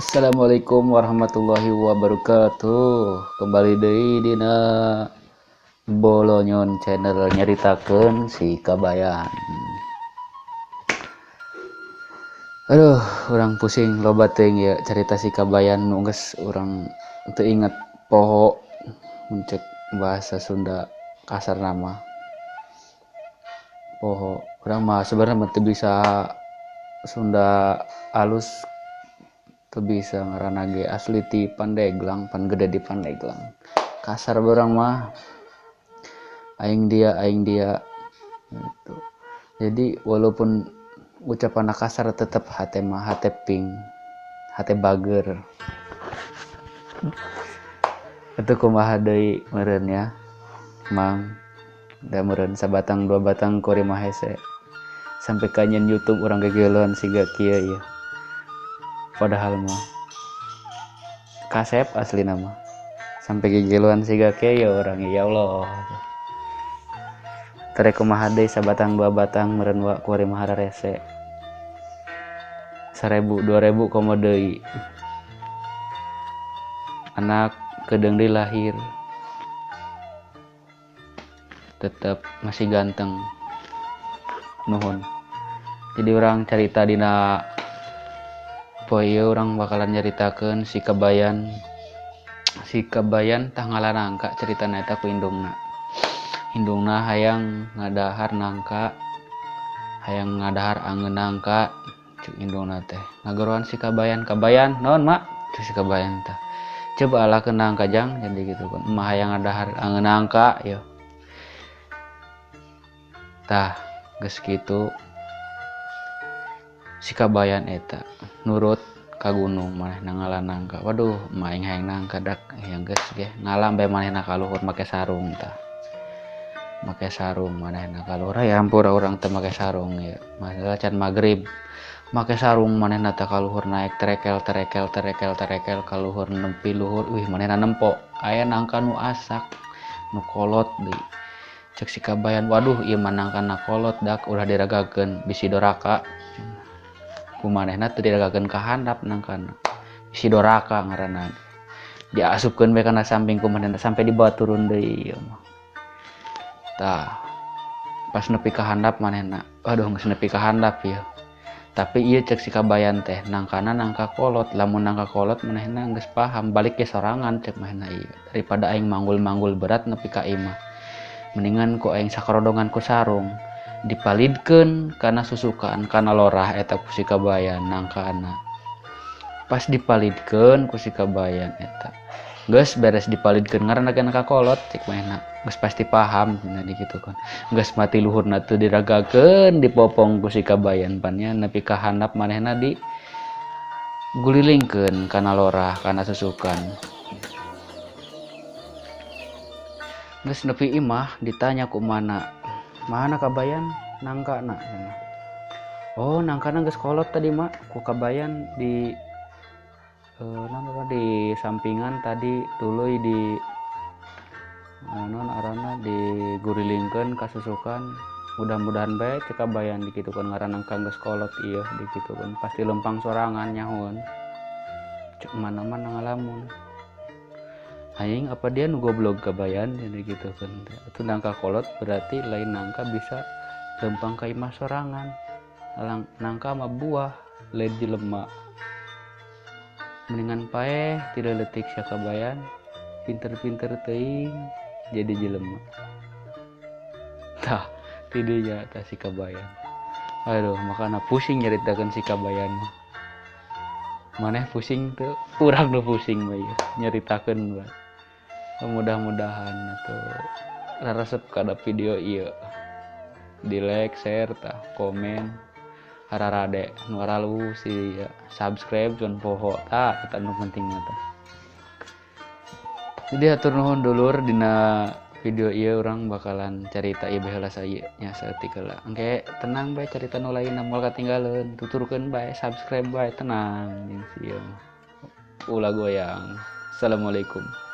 Assalamualaikum warahmatullahi wabarakatuh. Kembali deui dina Bolonyon channel nyaritakeun si Kabayan. Aduh, urang pusing loba teuing ya carita si Kabayan nu geus urang teu inget poho mun cek bahasa Sunda kasar nama. Poho, urang mah sebenarnya teu bisa Sunda alus, teu bisa ngaranna ge asli ti Pandeglang, pan gede di Pandeglang. Kasar urang mah aing dia gitu. Jadi walaupun ucapan kasar tetep hate mah hate ping, hate bager. Itu kumaha deui meureun ya, Mang. Da meureun sabatang dua batang kuring mah hese. Sampai ka nyeun YouTube urang gegeuleuan siga kieu ieu. Padahal mah kasep asli nama. Sampai gegeluan siga kieu ya urang ya Allah. Tere kumaha deui sabatang dua batang meureun wa kuari mah hararese. 1000 2000 komo deui. Anak kedeung deui lahir. Tetep masih ganteng. Nuhun. Jadi urang carita dina poe ieu urang bakalan nyaritakeun si Kabayan. Si Kabayan tah ngala nangka caritana eta ku indungna. Indungna hayang ngadahar nangka, hayang ngadahar angeun nangka cuk indungna teh. Ngageroan si Kabayan, "Kabayan, naon mak?" Cuk si Kabayan tah. "Coba alakeun nangka jang," jadi gitu kan. Emak hayang ngadahar angeun nangka yo. Tah geus kitu si Kabayan eta nurut ka gunung manehna ngala nangka. Waduh, emak aing hayang nangka dak hayang geus ge ngalam bae manehna ka luhur make sarung tah. Make sarung manehna ka luhur. Ya ampura urang teh make sarung ya. Masalah can magrib. Make sarung manehna teh ka luhur naik terekel terekel terekel terekel ka luhur nempi luhur. Wih manehna nempo. Aya nangka nu asak, nu kolot deui. Cek si Kabayan, waduh ieu mah nangkana kolot dak ulah diragakeun bisi doraka. Ku manehna teu diragakeun ka handap nangkana. Bisi doraka ngaranna. Diasupkeun bae kana samping ku manehna sampai dibawa turun deui ieu mah. Tah, pas nepi ka handap manehna, aduh geus nepi ka handap ieu. Tapi ieu cek si Kabayan teh nangkana nangka kolot, lamun nangka kolot manehna geus paham balik ke sorangan cek manehna ieu. Daripada aing manggul-manggul berat nepi ka imah. Mendingan ku aing sakarodongan ku sarung dipalidkeun kana susukan kana lorah eta ku si Kabayan nangkana. Pas dipalidkeun ku si Kabayan eta geus beres dipalidkeun ngaranna ge nangka kolot cek manehna geus pasti paham cenah dikitu kan. Geus mati luhurna teu diragakeun dipopong ku si Kabayan pan nya nepi ka handap manehna di gulilingkeun kana lorah kana susukan. Geus nepi imah ditanya ku mana, mana Kabayan nangkana cenah. Oh nangkana geus kolot tadi mak ku Kabayan di di sampingan tadi tuluy di non arana digurilingkeun ka susukan. Mudah-mudahan bae cek Kabayan dikitukeun ngaran nangka geus kolot ieu dikitukeun pasti lempang sorangan nyahoeun. Cek mana-mana ngalamun. Aing apa dia nu goblok Kabayan jadi gitu kan. Itu nangka kolot berarti lain nangka bisa lempang ka imah sorangan. Nangka mah buah lain jelema. Mendingan paeh tidak letik sia Kabayan, pinter-pinter teuing jadi jelema. Tah tidinya tah si Kabayan. Aduh, makana pusing nyaritakeun si Kabayan. Maneh pusing teu? Urang nu pusing bae nyaritakeun bae. Mudah-mudahan atuh raresep kana video ieu. Di like, share, tah komen. Hararade nu aralus ieu subscribe tong poho tah eta nu penting mah tah. Jadi hatur nuhun dulur dina video ieu urang bakalan carita ieu bae heula saeu nya saeutik heula. Engke tenang bae carita nu lainna moal katinggaleun, tuturkeun bae, subscribe bae tenang jeung si ieu mah. Ulah goyang. Assalamualaikum.